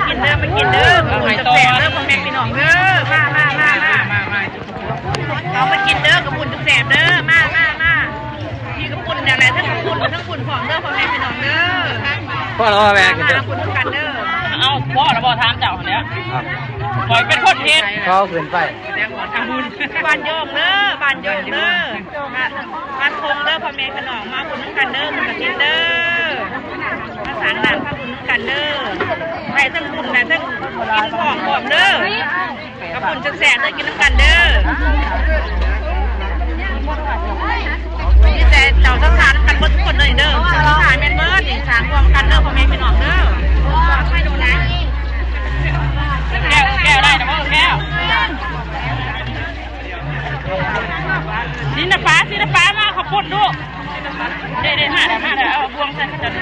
ກິນເດີ ມາກິນເດີ ຂອບຄຸນແຊບເດີ ພໍ່ແມ່ພີ່ນ້ອງເດີ ມາ ມາ ມາ ມາ ເອົາມາກິນເດີ ຂອບຄຸນແຊບເດີ ມາ ມາ ມາ ມີຂະປຸ້ນແນວໃດ ທັງຂະປຸ້ນ ທັງປຸ້ນພ້ອມເດີ ພໍ່ແມ່ພີ່ນ້ອງເດີ ພໍແລ້ວບໍ່ແມ່ກິນເດີ ມາ ມາ ຂະປຸ້ນນຳກັນເດີ ເອົາ ພໍແລ້ວບໍ່ ຖາມເຈົ້າຫັ້ນແຫຼະ ຂ້ອຍເປັນຄົນເຮັດ ເຂົາຂຶ້ນໄປ ບ້ານໂຍງເດີ ບ້ານໂຍງເດີ ມາ ມາທົ່ງເດີ ພໍ່ແມ່ພີ່ນ້ອງ ມາບຸນນຳກັນເດີ ບຸນກະຖິນເດີ ມາສ້າງນ້ຳພາບຸນນຳກັນເດີ ໄດ້ທັງບຸນ ໄດ້ທັງກິນພ້ອມ ພ້ອມເດີ ເອົາບຸນແຊບໆເດີ ກິນນຳກັນເດີ ມີແຕ່ເຈົ້າສັດທານຳກັນເບິດທຸກຄົນເດີນີ້ເດີ ສັດທາແມ່ນເບິດນີ້ ສ້າງຮ່ວມກັນເດີ ພໍ່ແມ່ພີ່ນ້ອງເດີ ແກ້ວ ແກ້ວໄດ້ນະບໍ່ແກ້ວ ສິລະປະ ສິລະປະ ມາເຂົ້າປຸ້ນລູກ ເດ້ໆ ມາແລ້ວ ມາແລ້ວ ເອົາບ່ວງໃສ່ເຂົາເຈົ້າ